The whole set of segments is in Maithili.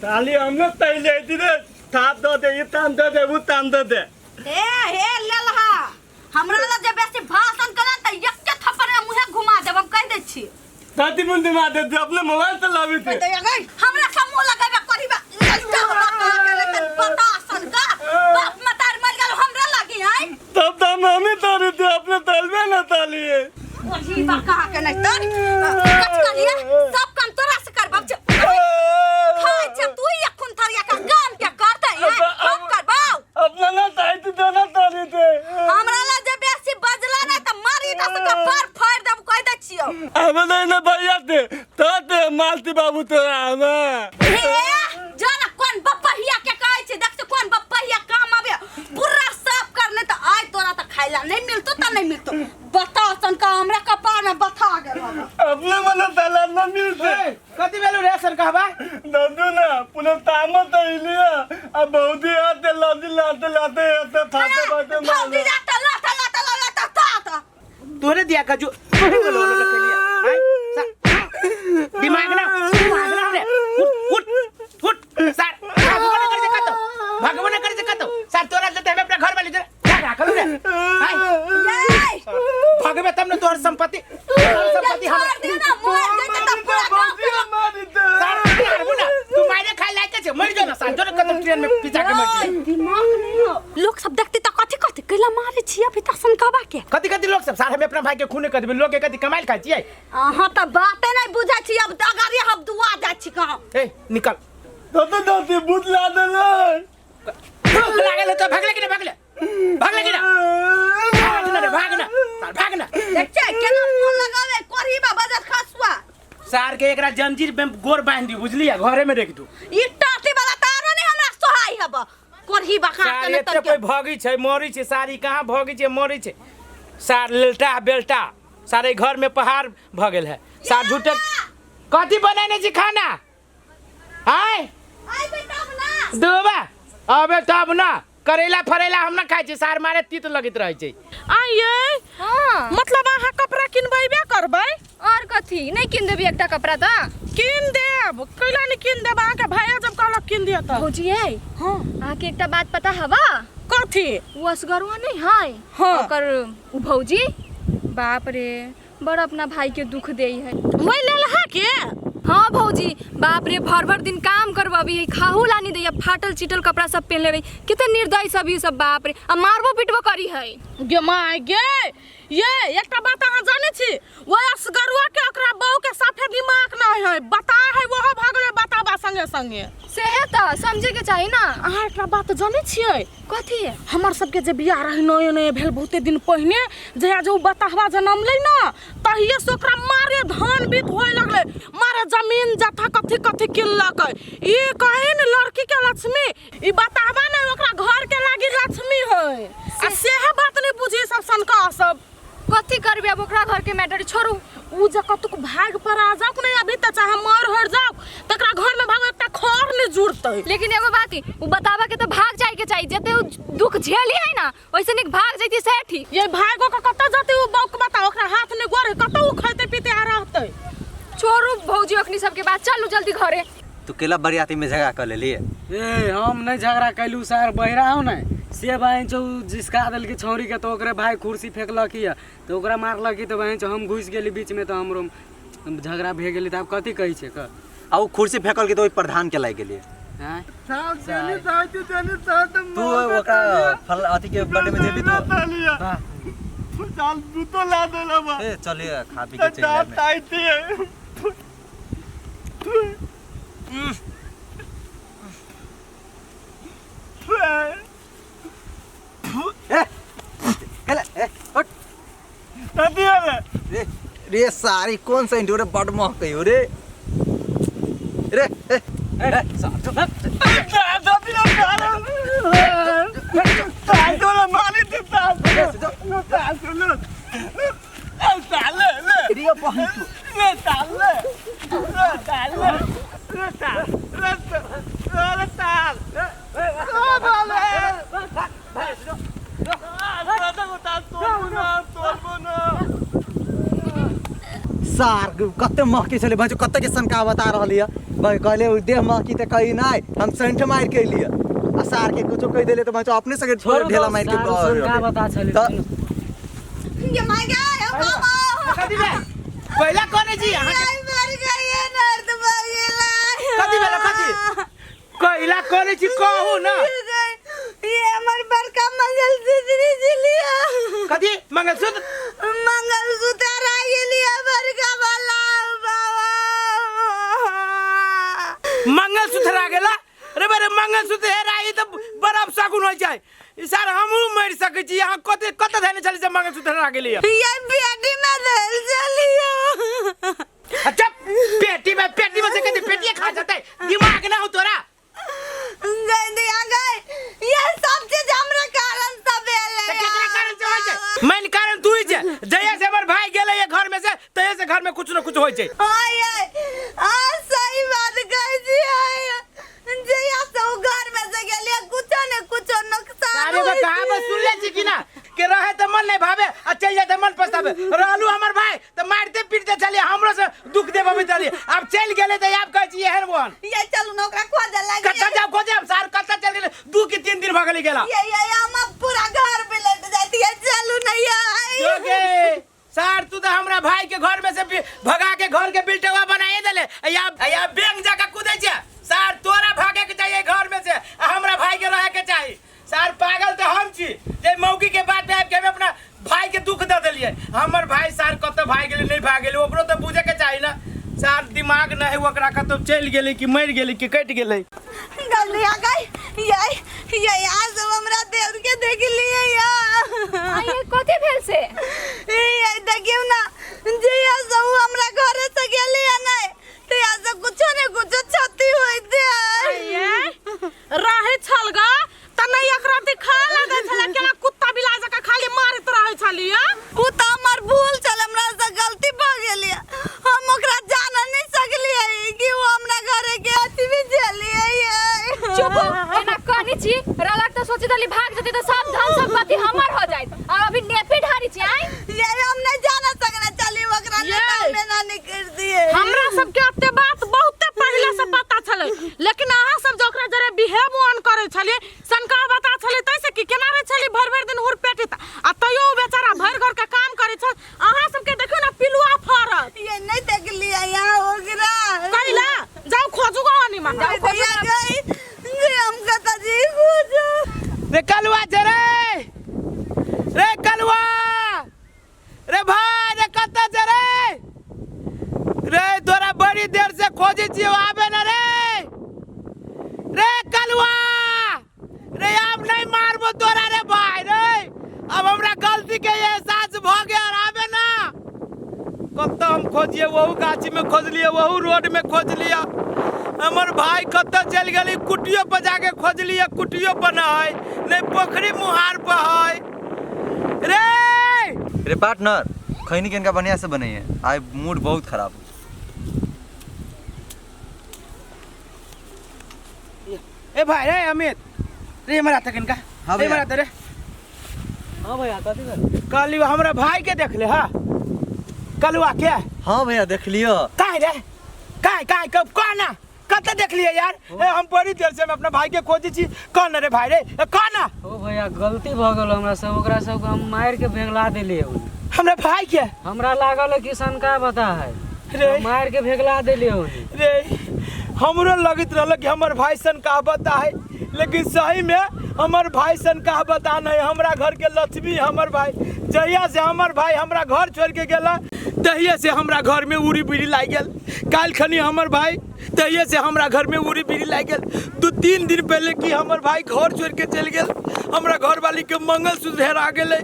ताली हमने तैले थी रे थाप दो दे ये तान दो दे वो तान दो दे। ए हे लेलहा हमरा लग जे बेसी भाषण करे त एक के थप्पड़ में मुहे घुमा देब हम कह दै छी। दादी मुंदी मार दे तू अपने मोबाइल से लावी थे। तो गई हमरा सब मुंह लगाबे करीबा ललका हमरा कहा के लेकिन पता सन का बाप मतार मर गेल हमरा लागी है। तब तो मम्मी तारी थी अपने तलबे ना ताली है। ओही बा कहा के नहीं तर कच करिए सब काम तोरा से करबब छे खाय छे तू ही अखुन थरिया का काम के करते है हम करबाऊ। अपना ना ताई थी दोनों ताली थे। हमरा ला जे बेसी बजला ना त मारी दस के पर फाड़ देब कह दै छियो। हमें नहीं ना भैया थे तो ते मालती बाबू तो हमें। हे जो ना कोन बपहिया के कहै छै देख से कोन बपहिया काम आबे पूरा साफ करने त आइ तोरा त खाइला नहीं मिलतो त नहीं मिलतो बता सन का हमरा कपार में बथा गेल हमरा। अपने मन ताला ना मिलते। कथी भेलौ रे सर कहबा? दादू ना पुनः तामा तो लिया अब बहुत ही आते लाते लाते लाते आते फाते फाते भौजी जाता लाता लाता लाता ताता तोरे दिया का जो तोरे बोलो बोलो रख लिया आय दिमाग ना दिमाग ना रे उठ उठ उठ सर भागबो ना कर जे कतो भागबो ना कर जे कतो सर तोरा लेते हम अपना घर वाले जरा राखल रे आय ये भागबे तब ना तोहर संपत्ति तोहर संपत्ति हम छोड़ दे ना मोर जैते त पूरा गांव के सर मारबो ना तू मारे खाए लायक छे मर जो ना सर जो ना कतो ट्रेन में पिचा के मर जो। दिमाग नहीं हो लोग सब देखते त कथि कथि कैला मारे छी अभी तक सनकाबा के कथि कथि लोग सब सार हम अपना भाई के खूने कर देबे लोग के कथि कमाइल खाइ छियै। अहाँ त बाते नहीं बुझै छी अब अगाड़ी हम दुआ जाइ छी कहाँ। ए निकल दादू दादी भूत ला दे ना भूख लागल है तो भागले कि ना भागले भागले कि ना भाग ना रे भाग ना सार भाग ना। देख छै केना मुंह लगावे कोरही बा बजत खसुआ सार के एकरा जंजीर में गोर बांध दी बुझलिया घरे में रख दू। ई टाटी वाला तारो नहीं हमरा सोहाई हब कोरही बा खा सार के एते कोई भगी छै मरी छै सारी कहाँ भगी छै मरी छै सार लेलटा बेलटा सारे घर में पहाड़ भ गेल है सार झूठे कथी बनेने छी खाना आय आई बेटा ना दूबा अबे तब ना करेला फरेला हम ना खाइ छी सार मारे तीत लगैत रहै छै। आइए हाँ मतलब अहाँ कपड़ा किनबेबे करबै? और कथी नहीं किन देबी एकटा कपड़ा त किन देब कैला नहीं किन देब अहाँके भैया जब कहलक किन दिअ त। भौजी यै हाँ अहाँके एकटा बात पता हवा? कथी? ओ असगरुआ नहीं है हाँ। ओकर उ भौजी बाप रे बड़ अपना भाई के दुख दे है। वही लेलहा के? हाँ भौजी बाप रे भर भर दिन काम करवाबी है खाहू लानी दैया फाटल चिटल कपड़ा सब पहनले रही कितने निर्दयी सब ई सब बाप रे आ मारबो पिटबो करी है। गे my गे ये एकटा बात अहाँ जानै छी वो असगरुआ के ओकरा बहू के साफे दिमाग नहीं है बता है वो भगले बताबा संगे संगे। सेहे त समझे के चाही ना। अहाँ एकटा बात जानै छियै? कथी? हमर सबके जे बियाह रहे नये नये भेल बहुते दिन पहिने जहिया जे उ बताहवा जनमलै ना तहिये से ओकरा मारे धान बीत होए लगलै मारे जमीन जथा कथी कथी किनलकै। ई कहे ने लड़की के लक्ष्मी ई बताहवा ने ओकरा घर के लागी लक्ष्मी है आ सेहे बात नहीं बुझी सब सनका सब। कथी करबे अब ओकरा घर के मैटर छोड़ू। उ जे कतुक भाग पर आ जाओ नहीं अभी त चाहे मर हर जाओ तकरा घर में भागो एकटा खर नहीं जुड़तै। लेकिन एगो बात उ बतावा के तो भाग जाए के चाहिए जते उ दुख झेली है ना वैसे निक भाग जैती से ठीक। ये भागो के कत जते उ बौक बता ओकरा हाथ नहीं गोर कत उ खैते पीते आ रहतै। छोड़ू भौजी अखनी सबके बात चलू जल्दी घरे। तू केला बरियाती में झगड़ा कर लेली? ए हम नहीं झगड़ा कैलू सर बहिरा हो नहीं से बहन चौ जिसका देलकी छौरी के तो ओकरे भाई कुर्सी फेंकलक या तो ओकरा मारलक तो बहन चौ हम घुसि गेली बीच में तो हमरो झगड़ा भए गेली त आब कथी कहै छै क। आ उ कुर्सी फेंकल के तो ओहि प्रधान के लागि गेली। आँय? साहब देनी साहब देनी साहब तू ओकरा फल अथी के बर्थडे में जेबी तो वाह। साल जूतो ला देला बा। ए चलिए खा पी के चलि दांत आएब। टाइट है। ए केला ए उठ। दादी रे रे रे सारी कौन सा इंटू रे बड महकै हो रे रे ए ए सार जो दादी रे सार सार मारी दे सार सार ले सार ले ले रे बहन तू ले सार ले ले सार ले ले सार ले ले सार सार कते महकै छलै भाइजो कते के सनका बता रहल यऽ भाई कहले उ देह महकी त कही नहीं, हम सेंट मार के लिए आ सार के कुछो कह देले त भाई अपने सके छोड़ू ढेला तो, मार के सार सन का बता छली त ये my गए बाबा। कथी भेल पहिला कोने छी अहाँ के? आई मर गई है नर्द बगेला। कथी भेल कथी कैला कोने छी कहू ना। ये हमर बड़का मंगलसूत्र जिलिया। कथी मंगलसूत्र? मंगलसूत्र आ गेलिया बड़का वाला बाबा। मंगलसूत्र आ गेला रे बरे मंगलसूत्र हेरा ई त बर्फ शगुन होइ छै ई सार हमहूँ मरि सकै छी। अहाँ कते कते धैने छली से मंगलसूत्र हेरा गेली? ये पेटी में धैल चलियो। अच्छा पेटी में से कथी पेटिए खा जतै? दिमाग ना हो तोरा। गंदिया गए ये सब चीज हमरा कारण से भेलै। त केकरा कारण से होइ छै? मेन कारण तू ही छै। जहिया से हमर भाई गेलै ये घर में से तहिया से घर में कुछ न कुछ होइ छै। आय आ सही बात कहै छियै, जहिया से उ घर में से गेलियै कुछो ने कुछो नुकसान अरे होइ कहावत छै। सुन ले छी कि ना के रहे त मन नहीं भावे आ चल जाए त मन पछतावे। रहलू हमर भाई त मारते पीटते चलिए हमरो से दुख देबे चलिए, अब चल गेले त आब कहै छी एहन ओहन। ये चलू ना ओकरा खोजे लागि। कत्ता जाओ खोजे हम सार कत्ता चल गेले 2 कि 3 दिन भ गेले गेला। ये हम अब पूरा घर बिलट जाती है। चलू ना ये जोगे सार तू त हमरा भाई के घर में से भगा के घर के बिलटवा बनाए देले या बैंक जाके कूदै छै। सार तोरा भागे के चाहिए घर में से आ हमरा भाई के रहे के चाही। सार पागल तो हम छी जे मौकी के बात पे आबि के हम अपना भाई के दुख दे देलिए। हमर भाई सार कतौ भाग गेलै नहीं भाग गेलै ओकरो तो बुझे के चाही ना। सार दिमाग नहीं है ओकरा कतौ चलि गेलै कि मरि गेलै कि कटि गेलै। गंदिया गई ये आज सब हमरा देव के देख लिए या। आइए कथी भेल से? ये देखियो ना जे या सब हमरा घरे से गेलिए नहीं तो या सब कुछो ने कुछो क्षति होइत है। रहे छल गा त नहीं एकरा दिखा लगे छले केना कुत्ता बिलाइ जकाँ खाली मारैत रहै छली। उ त हमर भूल छल, हमरा से गलती भ गेलिए, हम ओकरा जान नहीं सकलिए कि वो हमरा घरे के अथी भी झेलिए। चुप हो एना कहनी छी रलक त सोची दली भाग जते त सब धन संपत्ति हमर हो जाइत और अभी नेपे ढारी छी आइ। ये हम नहीं जान सकना चली ओकरा नहीं त हमे ना निकल दिए। हमरा सबके अते बात बहुते पहिले से पता छलै, लेकिन अहाँ सब जे ओकरा जरे बिहेव ऑन करै छलियै सनका बता छलै तैसे कि केना रहै छली भरि भरि दिन हुरपेटित आ तैयो ओ बेचारा भरि घर के काम करै छल। अहाँ सबके देखियौ ना पिलुआ फरत। ये नहीं देख लिया यहाँ ओकरा कैला जाउ खोजू गो अनिमा। जाओ खोजू गई जे हम कता जी खोजू। रे कलुआ छै रे, रे कलुआ रे भाई रे कतऽ छै रे? रे तोरा बड़ी देर से खोजै छियौ आबे ना रे। रे कलुआ रे आब नहीं मारबो तोरा रे भाई रे, अब हमरा गलती के एहसास भ गेल आबे ना। कतऽ हम खोजिए वहू गाछी में खोजलिए वहू रोड में खोजलिए हमर भाई कतऽ चलि गेली। कुटियो पर जाके खोजलिए कुटियो पर न है नहीं पोखरी मुहार पर है रे। रे पार्टनर खैनी के इनका बढ़िया से बनाइए, आज मूड बहुत खराब हो। ए भाई रे अमित रे हमरा तक इनका। हाँ रे भैया। हमरा रे। हां भैया कथी भेल? कहली हमरा भाई के देख ले। हां कलुआ के। हाँ भैया देख लियो। काहे रे काहे काहे कब कहना कतऽ देख लियै यार? ए हम बड़ी देर से हम अपना भाई के खोजै छी। कहना रे भाई रे कहना। ओ भैया गलती भ गेल हमरा सब, ओकरा सबके हम मारि के भेगला देलियै। हमरा भाई के हमरा लागल कि सनका बता है रे मारि के भेगला देलियै रे। हमरो लगैत रहल कि हमर भाई सन कहावत है, लेकिन सही में हमर भाई सन कहावत नहीं। हमरा घर के लक्ष्मी हमर भाई, जहिया से हमर भाई हमरा घर छोड़ के गेला तहिया से हमरा घर में उड़ी बीड़ी लागि गेल। काल्हि खनी हमर भाई तहिया से हमरा घर में उड़ी बीड़ी लागि गेल। 2-3 दिन पहले कि हमर भाई घर छोड़ के चलि गेल, हमरा घरवाली के मंगलसूत्र हेरा गेलै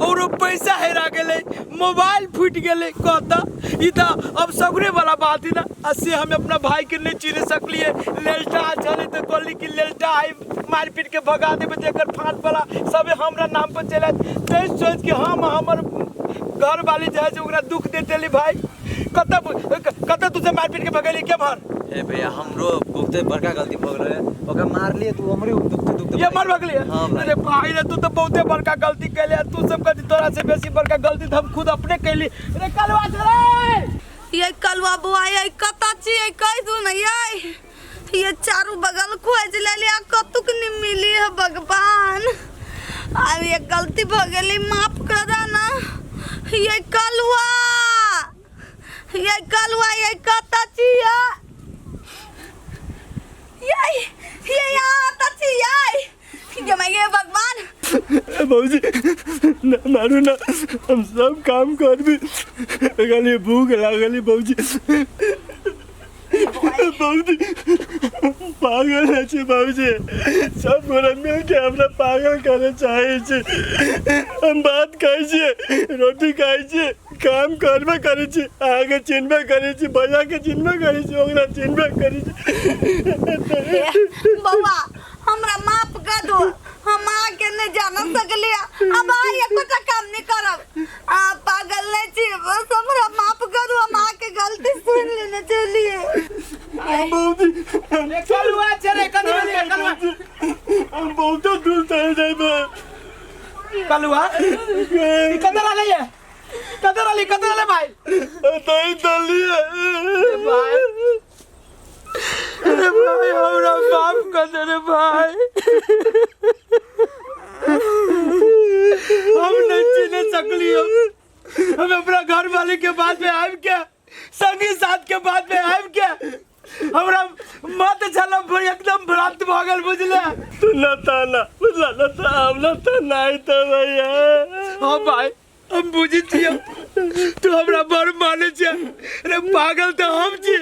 और पैसा हेरा गेलै, मोबाइल फूटि गेलै। कहता ई तऽ अब सगरे वाला बात है ना। आ से हम अपना भाई के नहीं चिन्ह सकलिए। लेलटा छलै तऽ कहली कि लेलटा आई मारि पीट के भगा देबै तऽ एकर फाँट वाला सब हमरा नाम पर चलि आयत। तै सोचि के हम हमर घरवाली जे है से ओकरा दुख दे देली। भाई कतऽ कतऽ तू सब मारि पीट के भगेली केम्हर? ए भैया हमरो बहुते बड़का गलती भऽ गेलै, ओकरा मारलियै तू हमरे दुखते दुखते ये मार भगलियै। हाँ भाई। अरे भाई रे तू तो बहुते बड़का गलती कैले, तू सब कथी तोरा से बेसी बड़का गलती तो हम खुद अपने कैली। रे कलवा रे। ये कलुआ बुआ ये कतऽ छियै कहि दू ने ये ये चारू बगल खोज लेलियै आ कतुक नहि मिली है भगवान। आब ये गलती भऽ गेली, माफ कर ना। ये कलुआ, ये कलुआ, ये कतऽ छियै? ये ये यहाँ तऽ छियै। ये मैं ये भगवान। भौजी ना मारू ना, हम सब काम करबी, खाली भूख लागल भौजी। भौजी पागल है छी भौजी, सब गोरा मिल के हमरा पागल करे चाहे छी। हम बात खाइ छियै, रोटी खाइ छियै, काम करबे करै छी, अहाँके चिन्हबे करै छी, भैया के चिन्हबे करै छी, ओकरा चिन्हबे करै छी। बौआ हमरा माफ कर दो, हम अहाँके नहि जान सकलियै। अब अहाँ एकोटा काम नहि करब, अहाँ पागल नहीं छी, बस हमरा माफ कर दो, हम अहाँके गलती सुन लेने छलियै। भौजी कलुआ छै रे, कथी भेलै कलुआ? हम बहुत दूर चल जाबे। कलुआ ई कतऽ रहलै ये? कतऽ रहली, कतऽ रहलै भाई? दही दलिए भाई, अरे भाई हमरा माफ कर दे रे भाई, हम नहीं चिन्ह सकलियो। हम अपना घर वाले के बाद में आबि के, संगी साथ के बाद में आबि के हमरा मत छल एकदम भ्रांत भऽ गेल, बुझले? तू न ताना बुझला न त हमरा त नहीं त भैया। हाँ भाई हम बुझी छियै, तू हमरा बड़ माने छियै रे। पागल तऽ हम छी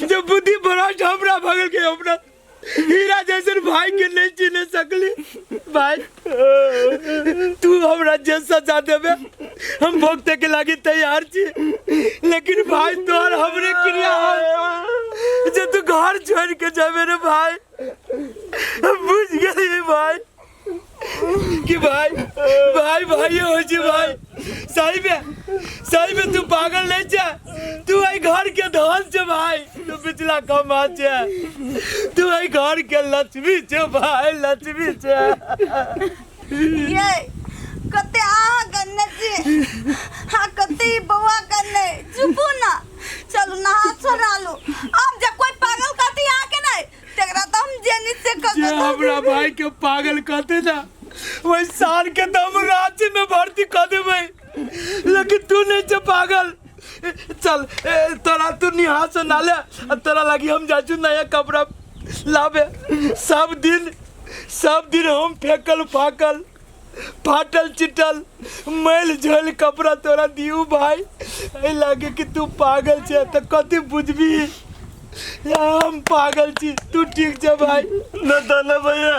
जो बुद्धि भ्रष्ट हमरा भगल के अपना हीरा जैसन भाई के नहीं चिन्ह सकली। भाई तू हमरा जे सजा देबे हम भुगते के लागी तैयार छी, लेकिन भाई तोहर हमरे क्रिया है जे तू घर छोड़ के जाबे रे भाई। हम बुझ गेली भाई कि भाई भाई भाई हो छी भाई। सही में, सही में तू पागल नहीं छे, तू एहि घर के धन छे भाई, तू पिछला कमा छे, तू एहि घर के लक्ष्मी छे भाई, लक्ष्मी छे। ये कते अहाँ गन्ने छी, हाँ कते ई बौआ गन्ने। चुपू ना, चलू नहा सोना लू। अब जे कोई पागल कहती अहाँ के नहीं तेकरा तो हम जेनी से जे हमरा भाई के पागल कहते ना वही साल के तो हम रांची में भर्ती कर देबै, लेकिन तू नहीं छे पागल। चल तोरा तू निहा से ना ले, आ तोरा लागी हम जाचू नया कपड़ा लाबे। सब दिन, सब दिन हम फेकल फाकल फाटल चिटल मैल झोल कपड़ा तोरा दियू भाई, एहि लागे कि तू पागल छे तो कथी बुझबी? या हम पागल छी, तू ठीक छे भाई। न ताना भैया।